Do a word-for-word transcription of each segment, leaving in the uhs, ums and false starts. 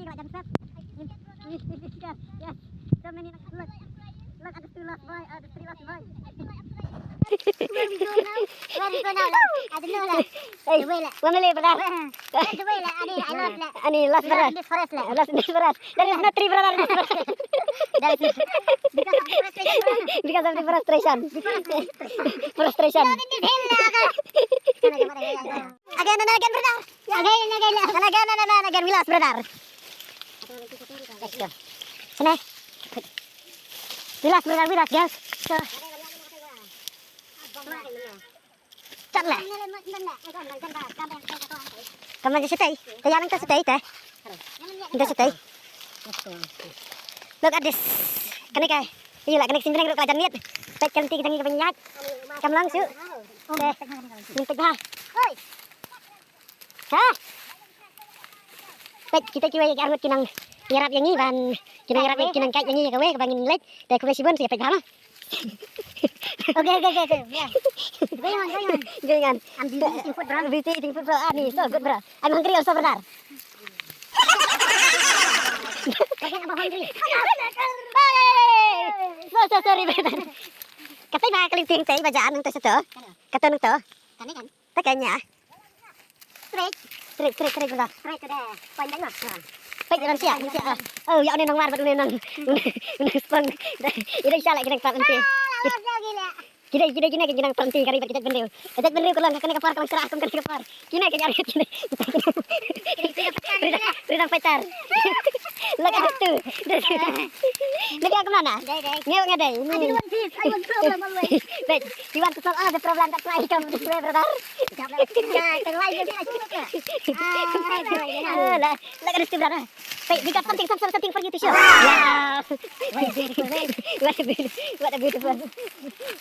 Yes. So many, look. Look at the two lost boy, uh, the three lost boy. Where we go now? Where we go now? I don't know lah. Hey, the way lah. One minute, brother. Where, where the way lah? Ani, I lost lah. Ani, lost, brother. Lost in this forest lah. Lost in this forest. There is no three brother in this forest. There is because of deforestation. Because of deforestation. Deforestation. Frustration. Lost in this hill lah. Again and again, brother. Again and again. And again and again, again, we lost, brother. Let's go. Sana. We lost, brother, we lost, girls. So. Chat lah. Kam nang shatei. Te ïa nang shatei te. Nang shatei. Look at this. Kane ka. Ïa la kane ka sien jreng ruh ka la jan miet. Peit ka lynti ka jong ngi kaba ngi ïaid. Kam long shuh. Te. Ngi peit bha. Ha? Peit kita kiwei ki arngut ki nang ïarap ïa ngi ban ki nang ïarap ïa ngi, ki nang kait ïa ngi ïa kawei kaba ngin leit. Te khublei shibun sa ïa peit bha ma. Okay, okay, okay, okay. Yeah. Going on, going on. Going on. I'm busy eating food, bro. Busy eating food, bro. Ah, ni, so good, bro. I'm hungry also, brother. Talking about hungry. Hey! So, so sorry, brother. Katai ba ka lynti tei ba jan nangta sha to. Kata nangta. Kane kan? Te kane. Straight. Straight, straight, straight, brother. Straight to the point, kan, no? Peit, nang siah, nang siah. Oh, ïa une nang mar bad une nang, une nang sprang. Ida sha la ki nang pat lynti. Ah, la mar jauh gila. Kidei, kidei, kine ki nang pat lynti, ka ri bad ka jaitbynriew. Ka jaitbynriew ka long, kane ka por ka long syrah kum kane ka por. Kine ki arngut kine. Ri nang, ri nang fighter. Look at these two. Look at kumno na. Dei, dei. Ngew nga dei. I don't want peace. I want problem always. But you want to solve all the problem, that's why you come this way, brother. Ah, la, la ka dei, brother. Wait, we got something, some, some, something for you to show. Wow. What a beautiful, what a beautiful, what a beautiful.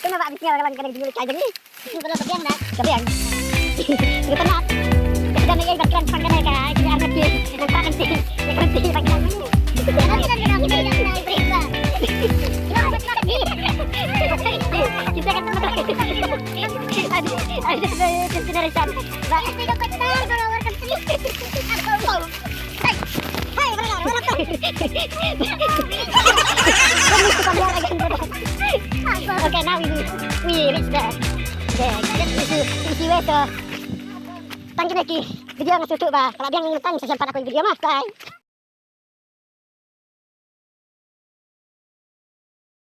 Kena ba abis nyawa ka long kane ka jingmut ka jong ngi. Itu kalau kebiang dah. Kebiang. Kita nak. Kita nak, eh, bad kren pang kane ka, kita nak nanti. Yang keren sih, yang keren sih, bad kren. Kita nak, kita nak, kita nak, kita nak. Kita kan ada, ada generation. Ba. Hey, hey, brother, what happened? Okay, now we, we reach the, the, the issue, issue where to. Tang kine ki video nga sngewthuh ba ka la biang, tang sa shan pat aku video ma. Bye.